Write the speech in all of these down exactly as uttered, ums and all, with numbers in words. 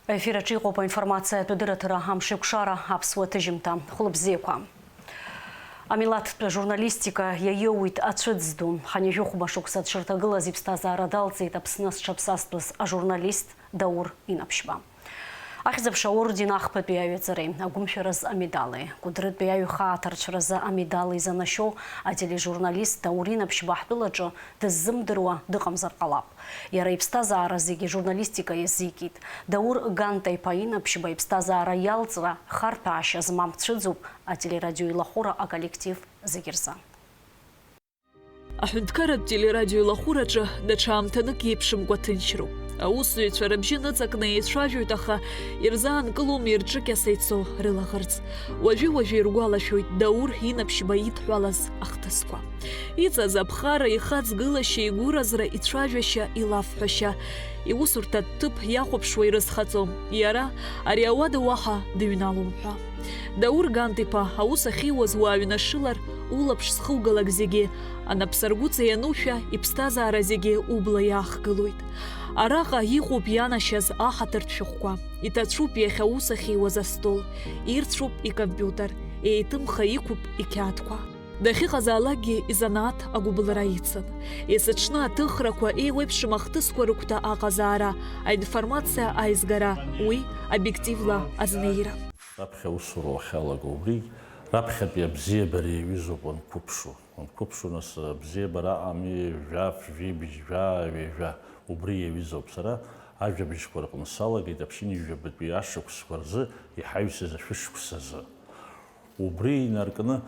Ефир аҿы иҟоуп аинформациатә адырраҭара «Амшеикәшара», аԥсуа ҭыжьымҭа. Хәылбзиақәа. Амилаҭтә журналистика иаиоуит ацәыӡ ду. Хынҩажәи хәба шықәса дшырҭагылаз иԥсҭазаара далҵит Аԥсны зҽаԥсазтәыз ажурналист Даур Инаԥшьба. Ахьӡ-аԥша аорден ахԥатәи аҩаӡареи, агәымшәараз амедали, Кәыдрытәи аҩхаа аҭарцәразы амедал изанашьоу атележурналист Даур Инаԥшьба ҳтәылаҿы дыззымдыруа дыҟамзар ҟалап. Иара иԥсҭазаара зегьы журналистика иазикит. Даур Ганта-иԥа Инаԥшьба иԥсҭазаара иалҵра харҭәаашьа змам цәыӡуп ателерадиоилахәыра аколлектив зегьы рзы. Аҳәынҭқарратә телерадиоилахәыраҿы даҽа аамҭанык иеиԥшымкәа ҭынчроуп. Аусзуҩцәа рыбжьы ныҵакны еицәажәоит, аха ирзаанкылом ирҿыкьаса ицо рылаӷырӡ. Уажәы-уажәы иргәалашәоит Даур Инаԥшьба идҳәалаз ахҭысқәа. Иҵаз аԥхара, ихаҵгылашьа, игәыразра, ицәажәашьа, илафҳәашьа. Иусурҭа ҭыԥ иахәаԥшуа ирызхаҵом, иара ари ауада уаҳа дыҩналом ҳәа. Даур Гант-иԥа аус ахьиуаз уааҩнашылар, улаԥш зхугалак зегьы анапсаргәыҵа ианушәа, иԥсҭазаара зегьы убла иаахгылоит. Араҟа иҟоуп ианашьаз аҳаҭыртә шәҟәқәа, иҭацәуп иахьа аус ахьиуаз астол, ирцәуп икомпиутер, еиҭымха иқәуп иқьаадқәа. Дахьыҟазаалакгьы изанааҭ агәыбылра ицын. Есыҽны аҭыхрақәа, еиуеиԥшым ахҭысқәа рыгәҭа аҟазаара, аинформациа аизгара, уи обиективла азнеира. Раԥхьа аусура уахьалаго убригь, раԥхьатәи абзиабара иаҩызоуп уанқәыԥшу. Уанқәыԥшу, нас, абзиабара аҟами, жәаф, жәибжь, жәаа, ҩажәа, убри иаҩызоуп. Сара ажәабжьқәа рҟны салагеит аԥшьынҩажәабатәи ашықәсқәа рзы иҳаҩсыз ашәышықәсазы. Убри инаркны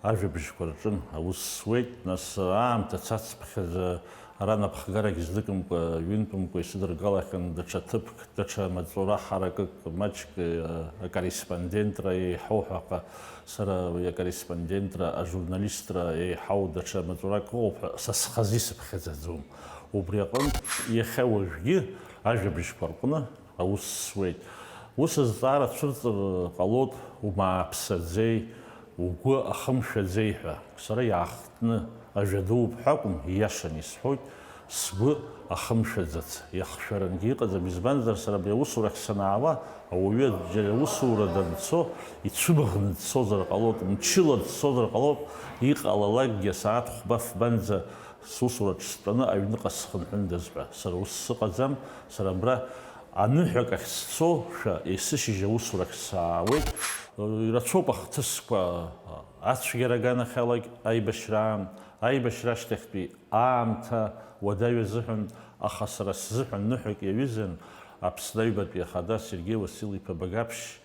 ажәабжьқәа рҿын аус зуеит, нас аамҭа цацыԥхьаӡа ара напхгарагь злыкымкәа, ҩынтәымкәа исыдыргалахьан даҽа ҭыԥк, даҽа маҵура ҳаракык, маҷк, э, акорреспондентра еиҳау ҳәа, аха сара уи акорреспондентра, ажурналистра еиҳау даҽа маҵурак ыҟоуп ҳәа са схазы исыԥхьаӡаӡом. Убри аҟынтә иахьа уажәгьы ажәабжьқәа рҟны аус зуеит. Ус азҵаара цәырҵыр ҟалоит, умааԥсаӡеи, угәы ахымшәаӡеи ҳәа. Сара иаахтны ажәа дууп ҳәа акәым, ииашаны исҳәоит, сгәы ахымшәаӡац, иахшәарангьы иҟаӡам, избанзар, сара абри аусурахь санаауа, ауаҩы џьара аусура данцо, ицәыбӷны дцозар ҟалоит, мчыла дцозар ҟалоит, иҟалалакгьы асааҭ хәба-фбанӡа сусураҿ стәаны аҩныҟа схынҳәындаз ҳәа. Сара ус сыҟаӡам, сара абра аныҳәак ахь сцо, шәа, есышьыжь аусурахь саауеит. Ирацәоуп ахҭысқәа, ацәгьара аганахьалагь аибашьраан, аибашьра ашьҭахьтәи аамҭа уадаҩ азыҳәан, аха сара сзыҳәан ныҳәак иаҩызан, Аԥсны Аҩбатәи Ахада Сергеи Уасил-иԥа Багаԥшь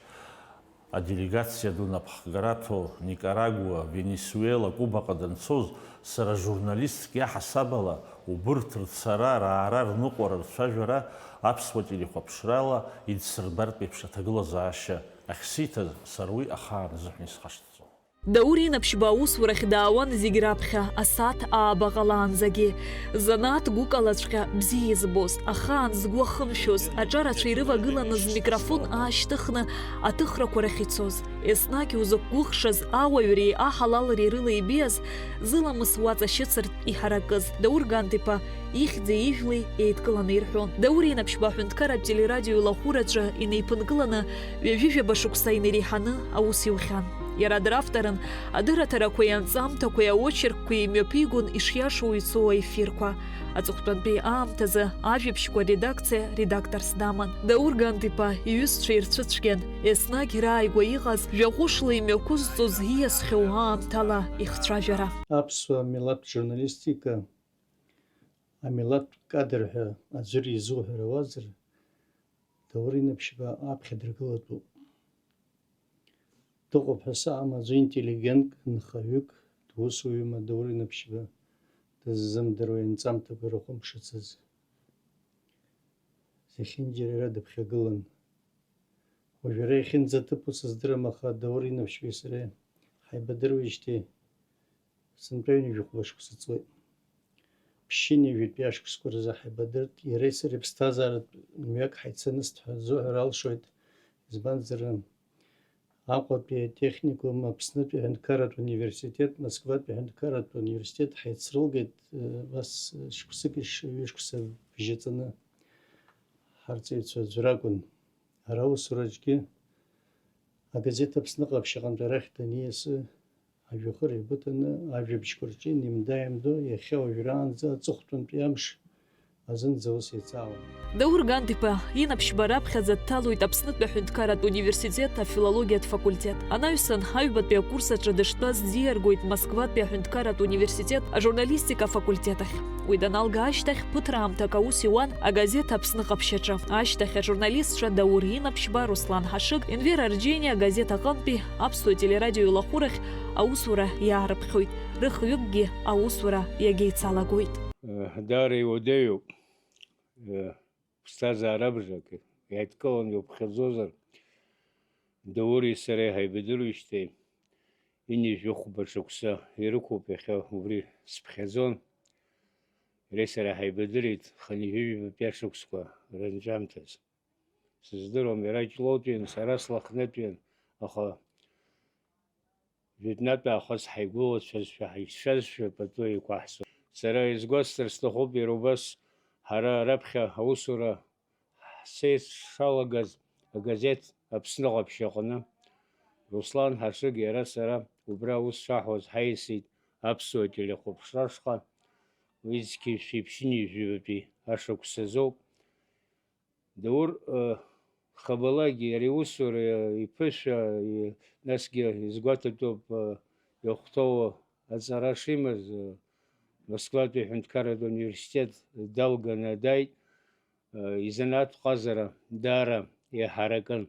аделегациа ду напхгараҭо Никарагуа, Венесуела, Кубаҟа данцоз, сара журналистк иаҳасаб ала, убырҭ рцара, раара, рныҟәара, рцәажәара аԥсуа телехәаԥшрала идсырбартә еиԥш аҭагылазаашьа ахьсиҭаз, сара уи ахаан азыҳәан исхашҭӡом. Даур Инаԥшьба аусурахь даауан зегь раԥхьа, асааҭ ааба ҟалаанӡагьы. Занааҭ гәыкалаҵәҟьа бзиа избоз, ахаан згәы ахымшәоз, аҿарацәа ирывагыланы змикрофон аашьҭыхны аҭыхрақәа рахь ицоз. Еснагь узықәгәыӷшаз ауаҩреи аҳалалреи рыла ибеиаз, зыламыс уаҵашьыцыртә иҳаракыз Даур Гант-иԥа ихьӡи ижәлеи еидкыланы ирҳәон. Даур Инаԥшьба аҳәынҭқарратә телерадио илахәыраҿы инеиԥынкыланы ҩажәи жәаба шықәса инареиҳаны аус иухьан. Иара дравторын, адырраҭарақәеи анҵамҭақәеи аочеркқәеи имҩаԥигон ишиашоу ицоу аефирқәа. Аҵыхәтәантәи аамҭазы ажәабжьқәа редакциа редакторс даман. Даур Гант-иԥа иҩызцәа ирцәыцәгьан, еснагь рааигәа иҟаз, жәаҟәышла имҩақәызҵоз ииасхьоу аамҭала ихцәажәара. Аԥсуа милаҭтә журналистика, амилаҭтә кадр ҳәа аӡәыр изуҳәар ауазар, Даур Инаԥшьба аԥхьа дыргылатәуп. Дыҟоуп ҳәа саҟам аӡәы интеллигентк, нхаҩык, дусуҩума Даур Инаԥшьба дыззымдыруа, инҵамҭақәа ирыхәамԥшыцыз. Зехьынџьара иара дыԥхьагылан. Уажәы ара иахьынӡаҭыԥу сыздырам, аха Даур Инаԥшьбеи сареи ҳаибадыруеижьҭеи сынтәа ҩынҩажәи хәба шықәса ҵуеит. Ԥшьынҩажәитәи ашықәсқәа рзы ҳаибадырт, иареи сареи ԥсҭазааратә мҩак ҳаицанысҭ ҳәа зуҳәар алшоит, избанзар, Аҟәатәи атехникум, Аԥснытәи аҳәынҭқарратә университет, Москватәи аҳәынҭқарратә университет ҳаицрылгеит, э, убас, э, шықәсыки ш-, ҩышықәса бжьаҵаны ҳарҵаҩцәа аӡәыр акәын. Ара аусураҿгьы агазеҭ Аԥсны ҟаԥшь аҟынтә арахь даниасы, ажәҩахыр еибыҭаны, ажәабжьқәа рҿы инеимда-ааимдо, иахьа уажәраанӡа аҵыхәтәантәи амш азынӡа ус еицаауан. Даур Гант-иԥа инаԥшьба раԥхьаӡа дҭалоит Аԥснытәи аҳәынҭқарратә университет афилологиатә факультет. Анаҩсан, аҩбатәи акурс аҿы дыштәаз диаргоит Москватәи аҳәынҭқарратә университет ажурналистика афакультет ахь. Уи даналга ашьҭахь, ԥыҭраамҭак аус иуан агазеҭ Аԥсны ҟаԥшь аҿы. Ашьҭахь ажурналистцәа Даур инаԥшьба, Руслан Ҳашыг, Енвер Арџьениа агазеҭ аҟынтәи аԥсуа телерадио илахәырахь аусура иаарыԥхьоит. Рыхҩыкгьы аусура иагьеицалагоит. Даара иуадаҩуп. Ԥсҭазаара абжак иааидкыланы иуԥхьаӡозар, Даури сареи ҳаибадыруеижьҭеи ҩынҩажәи хәба шықәса ирықәуп, иахьа убри сыԥхьаӡон. Иареи сареи ҳаибадырит хынҩажәи жәабатәи ашықәсқәа рынҵәамҭаз. Сыздыруам, иара Ҷлоутәиын, сара Слахнытәиын, аха жәытәнатә аахыс ҳаигәылацәазшәа, ҳаицәшәазшәа пату еиқәаҳҵон. Сара изгәасҭар сҭахуп, иара убас ҳара раԥхьа аусура ҳзеицалагаз агазеҭ Аԥсны ҟаԥшь аҟны Руслан Ҳашыг, иара сара убра аус шаҳуаз ҳаиасит аԥсуа телехәаԥшра ашҟа, уи зқьи жәшәи ԥшьынҩажәи жәабатәи ашықәс азоуп. Даур, э, хабалагьы иара иусура, э, иԥышәа, э, насгьы изгәаҭатәуп, э, иахәҭоу аҵара шимаз, э, Москватәи аҳәынҭқарратә университет далганы дааит, э, изанааҭтә ҟазара даара иҳаракын.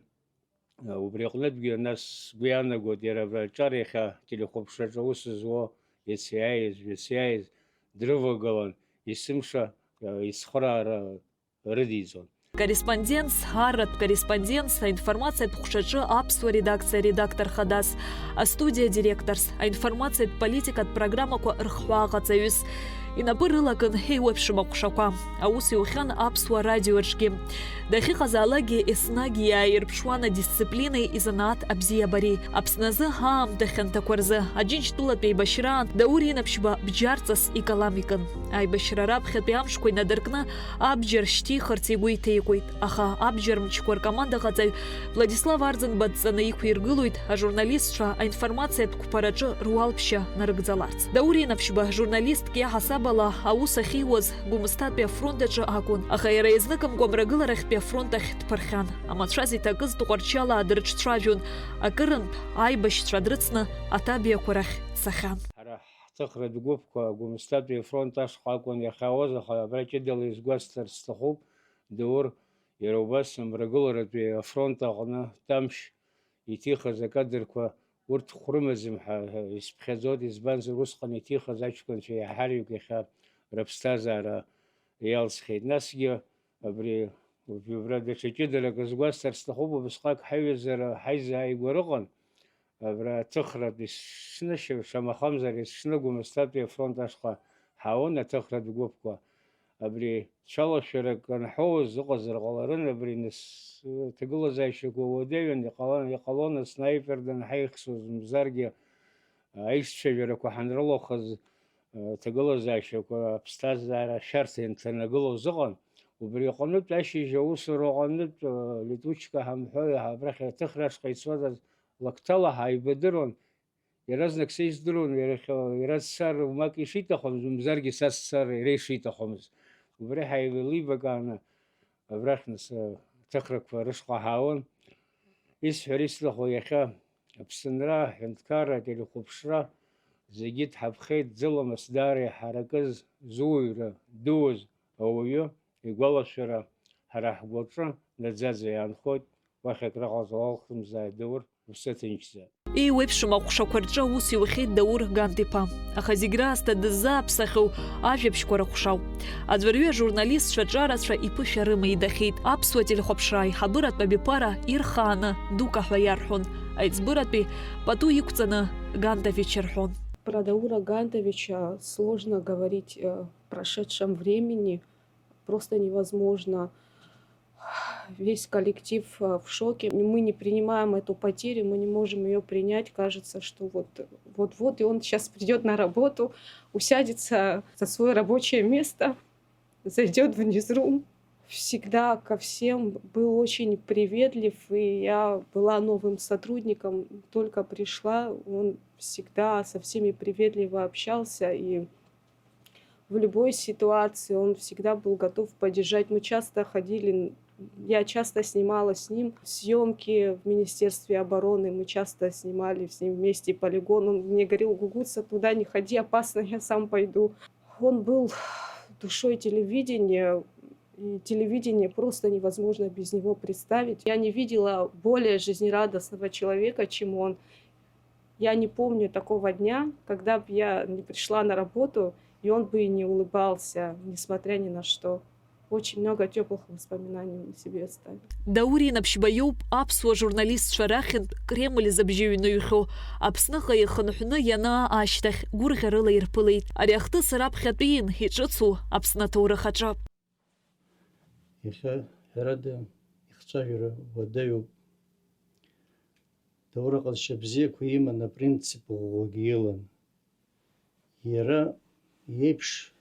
Э, убри аҟнытәгьы нас сгәы иаанагоит, иара абра аҿар иахьа телехәаԥшраҿы аус зуа иацы иааиз, жәацы иааиз дрывагылан, есымша, э, ицхыраара рыдиҵон. Корреспондентс, арратә корреспондентс, аинформациатә ҟәшаҿы аԥсуа редакциа редактор хадас, астудиа директорс, аинформациатә политикатә программақәа рхҳәааҟаҵаҩыс, инапы рылакын еиуеиԥшым аҟәшақәа. Аус иухьан аԥсуа радиоаҿгьы. Дахьыҟазаалакгьы еснагь иааирԥшуан адисциплинеи изанааҭ абзиабареи. Аԥсны азы аамҭа хьанҭақәа рзы Аџьынџьтәылатә еибашьраан Даур Инаԥшьба бџьарҵас икалам икын. Аибашьра раԥхьатәи амшқәа инадыркны, абџьар шьҭихырц игәы иҭеикуеит, аха абџьар мчқәа ркомандаҟаҵаҩ Владислав Арӡынба дҵаны иқәиргылоит ажурналистцәа аинформациатә қәԥараҿы руалԥшьа нарыгӡаларц. Даур Инаԥшьба журналистк иаҳасаб ала аус ахьиуаз Гәымсҭатәи афронт аҿы акәын, аха иара изныкымкәа Мрагыларахьтәи афронт ахь дԥырхьан. Амацәаз иҭакыз Тҟәарчалаа дрыҿцәажәон, акырынтә аибашьцәа дрыцны аҭабиақәа рахь дцахьан. Ҳара ҳҭыхратә гәыԥқәа Гәымсҭатәи афронт ашҟа акәын иахьаауаз, аха абра ҷыдала изгәасҭарц сҭахуп, Даур иара убас Мрагыларатәи афронт аҟны Тамшь иҭихыз акадрқәа урҭ хәрымаӡам ҳәа исԥхьаӡоит, избанзар, усҟан иҭихыз аҷкәынцәа иаҳараҩык иахьа рыԥсҭазаара иалҵхьеит. Насгьы абри убра даҽа ҷыдарак азгәасҭар сҭахуп, убысҟак ҳаиҩызара ҳаизааигәара ыҟан. Абра аҭыхратә есшны, шамахамзар есшны Гәымсҭатәи афронт ашҟа ҳаауан аҭыхратә гәыԥқәа. Абри цәалашәарак анҳәоуаз ыҟазар ҟаларын, абри нас, ҭагылазаашьақәа уадаҩын, иҟала-, иҟалон аснайпер данҳаихсуаз, мзаргьы аишцәажәарақәа ҳанрылахаз, ҭагылазаашьақәа аԥсҭазаара ашәарҭа ианҭанагылоз ыҟан. Убри аҟнытә ашьыжь аусура аҟнытә, летучка ҳамҳәои, абрахь аҭыхра ашҟа ицоз лакҭала ҳаибадыруан. Иаразнак са исдыруан, иара, иара дцар умак ишиҭахымыз, мамзаргьы са сцар иара ишиҭахымыз. Убри ҳаилибакааны абрахь нас, аҭыхрақәа рышҟа ҳаауан. Исҳәар исҭаху, иахьа Аԥсынра, аҳәынҭқарра, ателехәаԥшра, зегьы дҳаԥхеит, ӡыламыс даара иҳаракыз, зуаҩра дуаз ауаҩы игәалашәара ҳара ҳгәаҿы наӡаӡа иаанхоит, уахь акраҟа залалхымзааит, Даур, уԥсы ҭынчӡа. Еиуеиԥшым аҟәшақәа рҿы аус иухьеит Даур Гант-иԥа. Аха зегь раасҭа дыззааԥсахьоу ажәабжьқәа рыҟәшауп. Аӡәырҩы ажурналистцәа ҿарацәа иԥышәа рыма идахьеит. Аԥсуа телехәаԥшра аиҳабыратә абиԥара ирхааны Дука ҳәа иарҳәон. Аиҵбыратәи пату иқәҵаны Гантович рҳәон. Про Даура Гантовича сложно говорить, э, в прошедшем времени. Просто невозможно. Весь коллектив, э, в шоке. Мы не принимаем эту потерю, мы не можем её принять. Кажется, что вот, вот-вот, и он сейчас придёт на работу, усядется за своё рабочее место, зайдёт в ньюсрум, Всегда ко всем был очень приветлив, и я была новым сотрудником, только пришла, он всегда со всеми приветливо общался, и в любой ситуации он всегда был готов поддержать. Мы часто ходили, я часто снимала с ним съемки в Министерстве обороны, мы часто снимали с ним вместе полигон. Он мне говорил: «Гугуца, туда не ходи, опасно, я сам пойду». Он был душой телевидения, и телевидение просто невозможно без него представить. Я не видела более жизнерадостного человека, чем он. Я не помню такого дня, когда бы я не пришла на работу, и он бы и не улыбался, несмотря ни на что. Очень много тёплых воспоминаний он себе оставил. Даур Инаԥшьба иоуп аԥсуа журналистцәа рахьынтә Кремль зыбжьы ҩныҩхьоу. Аԥсныҟа ихынҳәны ианаа ашьҭахь гәырӷьарыла ирԥылеит. Ари ахҭыс раԥхьатәиин иҿыцу Аԥсны аҭоурых аҿы. Иахьа, ҳәарада, ихцәажәара уадаҩуп. Даур аҟазшьа бзиақәа иман, апринцип ӷәӷәагьы илан. Иара иеиԥш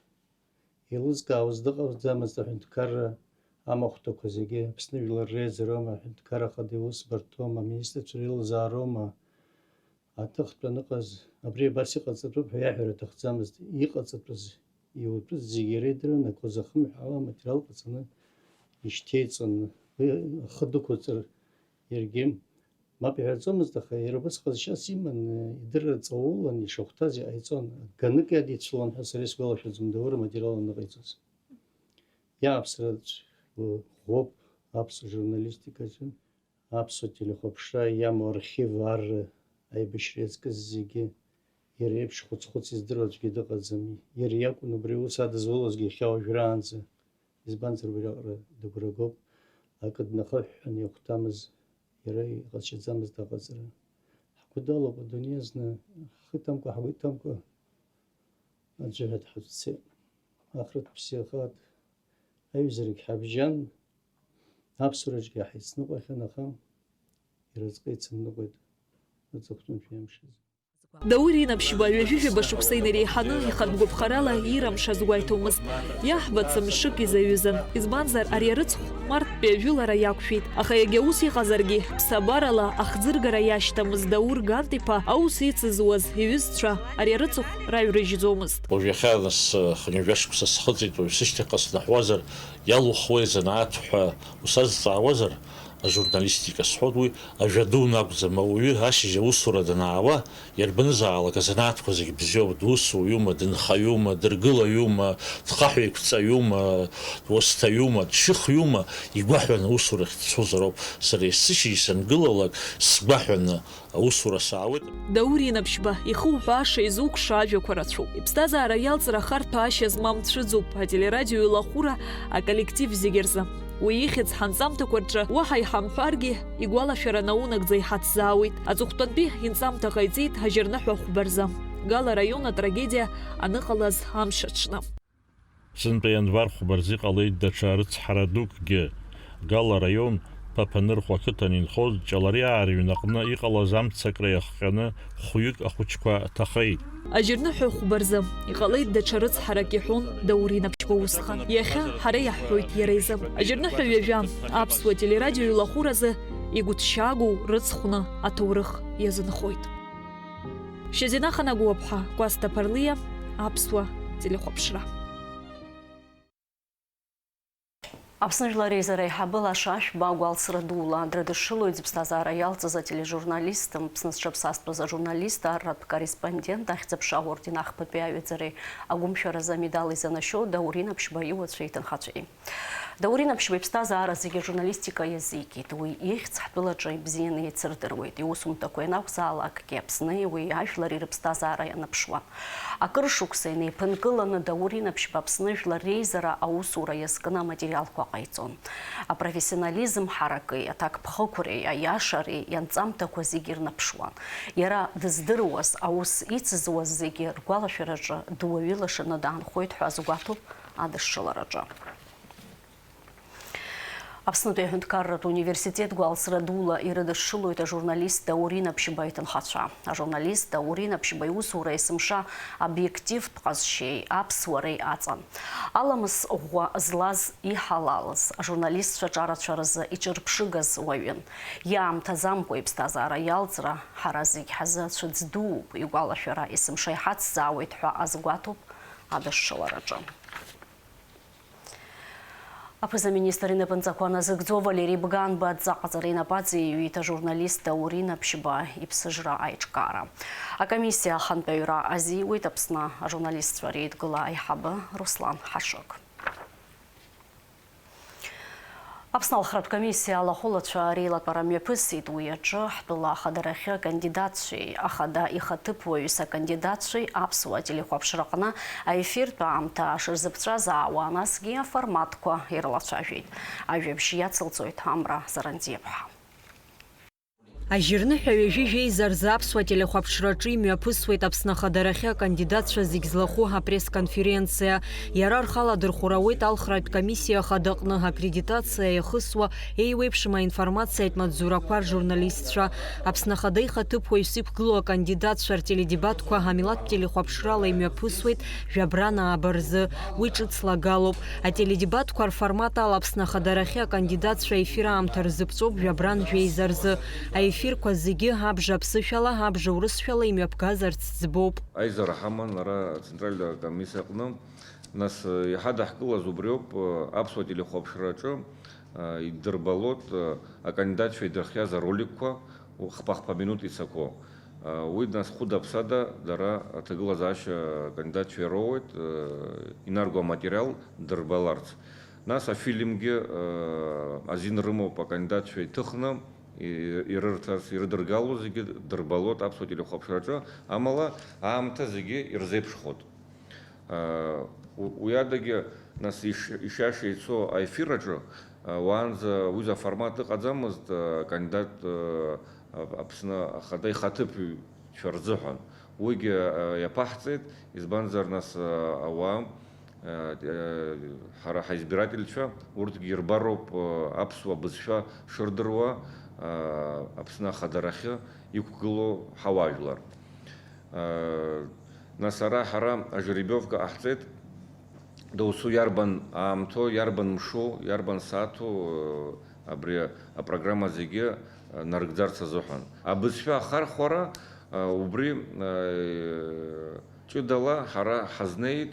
еилызкаауаз дыҟаӡамызт аҳәынҭқарра амахәҭақәа зегьы, Аԥсны Жәлар Реизароума, Аҳәынҭқарра Ахада Иусбарҭоума, Аминистрцәа Реилазаароума, аҭыхтә аныҟаз, абри абас иҟаҵатәуп ҳәа иаҳәара аҭахӡамызт, иҟаҵатәыз, иутәыз зегьы иара идыруан, акы узахымҳәаауа аматериал ҟаҵаны ишьҭеиҵон, уи ахы дықәыҵыр иаргьы. Мап иҳәаӡомызт, аха иара убас ҟазшьас иман, идырра ҵаулан, ишахәҭаз иҟаиҵон. Ганнык иадицәылон ҳәа сара исгәалашәаӡом, Даур аматериал аныҟаиҵоз. Иааԥсаратә ӷәӷәоуп аԥсуа журналистикаҿы, аԥсуа телехәаԥшра иамоу архив арра аибашьра иазкыз зегьы, иара еиԥш хәыц-хәыц издыруа аӡәгьы дыҟаӡам. Иара иакәын убри аус адызулозгьы иахьа уажәраанӡа. Избанзар, убриаҟара дыгәрагоуп, акы днахыҳәҳәаны иахәҭамыз, иара иҟазшьаӡамызт аҟаҵара. Ҳгәы далоуп адунеи азны, ҳхы иҭамкәа, ҳгәы иҭамкәа аӡәы ҳәа дҳацәцеит. Ахратә ԥсиахааит, аҩызарагь ҳабжьан, аԥсуараҿгьы ҳаицныҟәахьан, аха иразҟы ицымныҟәеит аҵыхәтәантәи амш азы. Даур Инаԥшьба ҩажәи жәаба шықәса инареиҳаны ихатә гәаԥхарала иира мшаз гәаиҭомызт. Иаҳбац мшык изаҩызан. Избанзар, ари арыцхә марттәи ажәылара иақәшәеит. Аха иагьа ус иҟазаргьы, ԥсабарала ахӡыргара иашьҭамыз Даур Гант-иԥа аус ицызуаз иҩызцәа ари арыцхә раҩрыжьӡомызт. Уажә иахьа нас, хынҩажәа шықәса схыҵит, уаҩ сышьҭахьҟа снаҳәуазар, иалухуеи азанааҭ ҳәа усазҵаауазар, ажурналистика сҳәоит, уи ажәа дуны акәӡам, ауаҩы ашьыжь аусура данаауа, иарбанызаалак азанааҭқәа зегь бзиоуп, дусуҩума, дынхаҩума, дыргылаҩума, дхаҳә еиқәҵаҩума, дуасҭаҩума, дшьыхҩума, игәаҳәаны аусурахь дцозароуп. Сара есышьыжь сангылалак, сгәаҳәаны аусура саауеит. Даур Инаԥшьба ихы уҳәаша, изукша ажәақәа рацәоуп. Иԥсҭазаара иалҵра ахарҭәаашьа змам цәыӡуп ателерадио илахәыра аколлектив зегьы рзы. Уи ихьӡ ҳанҵамҭақәа рҿы уаҳа иҳамҳәаргьы, игәалашәара наунагӡа иҳацзаауеит. Аҵыхәтәантәи инҵамҭа ҟаиҵеит ажьырныҳәа хәба рзы, Гала араион атрагедиа аныҟалаз амш аҽны. Сынтәа ианвар хәба рзы иҟалеит даҽа рыцҳара дукгьы. Гала араион Ԥаԥанырхәа ақыҭан инхоз Ҷалариаа рыҩнаҟны иҟалаз амцакра иахҟьаны хәҩык ахәыҷқәа ҭахеит. Ажьырныҳәа хәба рзы иҟалеит даҽа рыцҳарак, иҳәон Даур Инаԥшьба усҟан. Иахьа ҳара иаҳҳәоит иара изы. Ажьырныҳәа ҩажәа аԥсуа телерадио илахәыразы игәыҭшьаагоу рыцхәны аҭоурых иазынхоит. Шьазина Ханагәаԥҳа, Кәасҭа Ԥарлиа, аԥсуа телехәаԥшра. Аԥсны Жәлар Реизара аиҳабы Лаша Ашәба агәалсра дула дрыдышшылоит зыԥсҭазаара иалҵыз атележурналист, Аԥсны зҽаԥсазтәыз ажурналист, арратә корреспондент, Ахьӡ-аԥша аорден ахԥатәи аҩаӡареи агәымшәаразы амедал изанашьоу Даур Инаԥшьба иуацәеи иҭынхацәеи. Даур Инаԥшьба иԥсҭазаара зегьы ажурналистика иазикит. Уи ихьӡ ҳтәылаҿы ибзианы еицырдыруеит. Иусумҭақәа ианакәзаалакгьы Аԥсни уи ажәлари рыԥсҭазаара ианыԥшуан. Акыр шықәса инеиԥынкыланы Даур Инаԥшьба Аԥсны Жәлар Реизара аусура иазкны аматериалқәа ҟаиҵон. Апрофессионализм ҳаракеи, аҭакԥхықәреи, аиашареи ианҵамҭақәа зегьы ирныԥшуан. Иара дыздыруаз, аус ицызуаз зегьы ргәалашәараҿы дуаҩы лашаны даанхоит ҳәа азгәаҭоуп адышшылараҿы. Аԥснытәи аҳәынҭқарратә университет гәалсра дула ирыдышшылоит ажурналист Даур Инаԥшьба иҭынхацәа. Ажурналист Даур Инаԥшьба иусура есымша обиективтә ҟазшьеи аԥсуареи аҵан. Аламыс ӷәӷәа злаз, иҳалалыз, ажурналистцәа ҿарацәа рзы иҿырԥшыгаз уаҩын. Иаамҭаӡамкәа иԥсҭазаара иалҵра ҳара зегь ҳазы цәыӡ дууп, игәалашәара есымша иҳацзаауеит ҳәа азгәаҭоуп адышшылараҿы. Аԥыза-министр инапынҵақәа назыгӡо Валери Бганба адҵаҟаҵара инапаҵаиҩит ажурналист Даур Инаԥшьба иԥсыжра аиҿкаара. Акомиссиа ахантәаҩра азиуеит Аԥсны ажурналистцәа реидгыла аиҳабы Руслан Ҳашыг. Аԥсны алхратә комиссиа алахәылацәа реилатәара мҩаԥысит. Уи аҿы ҳтәыла ахадарахьы акандидатцәеи ахада ихаҭыԥуаҩыс акандидатцәеи аԥсуа телехәаԥшраҟны аефиртә аамҭа шырзыԥҵәазаауа, насгьы аформатқәа ирылацәажәеит. Ажәабжь иацылҵоит Амра Зарандиаԥҳа. Ажьырныҳәа ҩажәи жәеиза рзы аԥсуа телехәаԥшраҿы имҩаԥысуеит Аԥсны ахадарахьы акандидатцәа зегь злахәу апресс-конференциа. Иара рхы аладырхәра ауеит алхратә комиссиа ахадаҟны аккредитациа иахысуа еиуеиԥшым аинформациатә маҵзурақәа ржурналистцәа. Аԥсны ахада ихаҭыԥуаҩс иқәгылоу акандидатцәа ртеледебатқәа амилаҭтә телехәаԥшрала имҩаԥысуеит жәабран ааба рзы. Уи ҿыц лагалоуп. Ателедебатқәа рформат ала Аԥсны ахадарахьы акандидатцәа аефир аамҭа рзыԥҵәоуп жәабран жәеиза рзы. Аефирқәа зегьы абжа аԥсышәала, абжа урысшәала имҩаԥгазарц ӡбоуп. Аизара ҳаман ара ацентральтә акомиссиа аҟны. Нас, э, иҳадаҳкылаз убриоуп, э, аԥсуа телехәаԥшраҿы, э, иддырбалоит, э, акандидатцәа идырхиаз ароликқәа, хԥа-хԥа минуҭ ицақәоу. Уи, нас, хәыда-ԥсада дара аҭагылазаашьа акандидатцәа ироуеит, инарго аматериал дырбаларц. Нас афильмгьы, азин рымоуп акандидатцәа иҭыхны, и-, ирырҭарц, ирыдыргало зегьы дырбалоит аԥсуа телехәаԥшраҿы, амала аамҭа зегьы ирзеиԥшхоит. Уи адагьы, нас, иш-, ишиаша ицо аефир аҿы, уаанӡа уи аформат ыҟаӡамызт, акандидат, Аԥсны Ахада ихаҭыԥҩцәа рзыҳәан. Уигьы иаԥаҳҵеит, избанзар, нас, ауаа, ҳара ҳаизбирательцәа, урҭгьы ирбароуп, аԥсуа бызшәа шырдыруа, Аԥсны Ахадарахьы иқәгылоу ҳауаажәлар. Нас ара ҳара ажеребиовка ҟаҳҵеит, досу иарбан аамҭоу, иарбан мшу, иарбан сааҭу, абри апрограмма зегьы нарыгӡарц азыҳәан. Абызшәа ахархәара, убри ҷыдала ҳара ҳазнеит,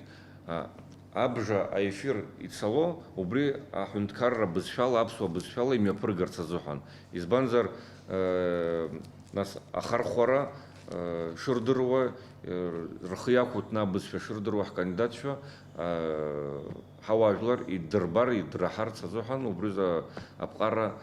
абжа аефир ицало, убри аҳәынҭқарра бызшәала, аԥсуа бызшәала имҩаԥыргарц азыҳәан. Избанзар, нас ахархәара шырдыруа, рхы иақәыҭны абызшәа шырдыруа ҳкандидатцәа, ҳауаажәлар иддырбар, идраҳарц азыҳәан убри азы аԥҟара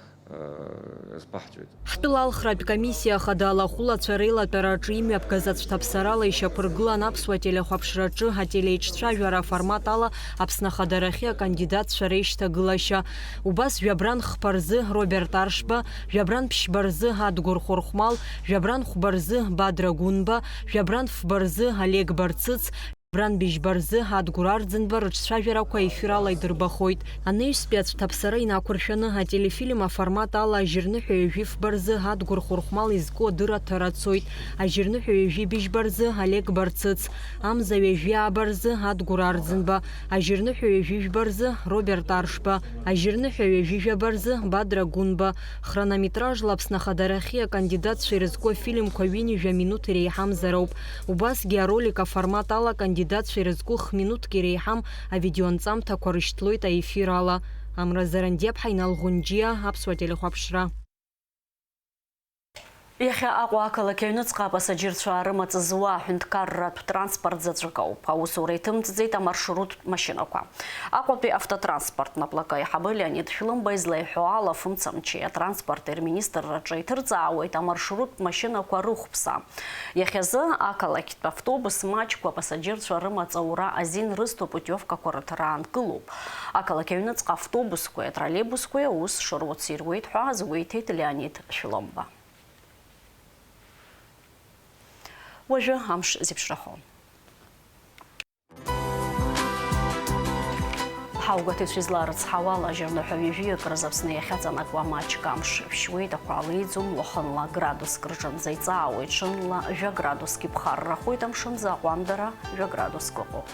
азԥаҳҵоит. Ҳтәыла алхратә комиссиа ахада алахәылацәа реилатәараҿы имҩаԥгаз ацәҭаԥсарала ишьақәыргылан аԥсуа телехәаԥшраҿы ателеиҿцәажәара аформат ала Аԥсны Ахадарахьы акандидатцәа реишьҭагылашьа. Убас жәабран хԥа рзы Роберт Аршба, жәабран ԥшьба рзы Адгәыр Хәырхәмал, жәабран хәба рзы Бадра Гәынба, жәабран фба рзы Олег Барцыц, жәабран быжьба рзы Адгәыр Арӡынба рыҿцәажәарақәа ефирала идырбахоит. Анаҩстәи ацәҭаԥсара инақәыршәаны ателефильм аформат ала ажьырныҳәа ҩажәи фба рзы Адгәыр Хәырхәмал изку адырраҭара цоит, ажьырныҳәа ҩажәи быжьба рзы Олег Барцыц, амза ҩажәи ааба рзы Адгәыр Арӡынба, ажьырныҳәа ҩажәи жәба рзы Роберт Аршба, ажьырныҳәа ҩажәи жәаба рзы Бадра Гәынба. Хронометражла Аԥсны Ахадарахьы акандидатцәа ирызку афильмқәа ҩынҩажәа минуҭ иреиҳамзароуп. Убасгьы аролик аформат ала акандидатцәа ирызку х-минуҭк иреиҳам авидеонҵамҭақәа рышьҭлоит аефир ала. Амра Зарандиаԥҳа, Инал Ӷәынџьиа, Аԥсуа телехәаԥшра. Иахьа Аҟәа ақалақь аҩныҵҟа апасаџьырцәа рымаҵ зуа аҳәынҭқарратә транспорт заҵәык ауп. Аусура иҭымҵӡеит амаршруттә машьынақәа. Аҟәатәи автотранспорттә наплакы аиҳабы Леонид Шәлымба излаиҳәо ала, фымца мчи атранспорти рминистрраҿы иҭырҵаауеит амаршруттә машьынақәа рыхәԥса. Иахьазы ақалақьтә автобус маҷқәа апасаџьырцәа рымаҵ аура азин рызҭо путиовкақәа рыҭара аанкылоуп. Ақалақь аҩныҵҟа автобусқәеи атроллейбусқәеи аус шыруц ируеит ҳәа азгәеиҭеит Леонид Шәлымба. Уажәы амш зеиԥшрахо. Аугәаҭаҩцәа изларыцҳауала, ажьырныҳәа ҩажәи акры Аԥсны иахьаҵанакуа маҷк амш шәшьуеит, ахәаала иӡом, уахынла градуск рҿынӡа иҵаауеит, ҽынла жәа градуск иԥхаррахоит, амшынӡы аҟәандара жәа градуск ыҟоуп.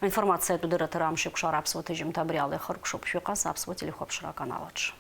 Аинформациатә дырраҭара Амшеикәшара аԥсуа ҭыжьымҭа абри ала ихыркәшоуп, шәыҟаз аԥсуа телехәаԥшра аканал аҿы.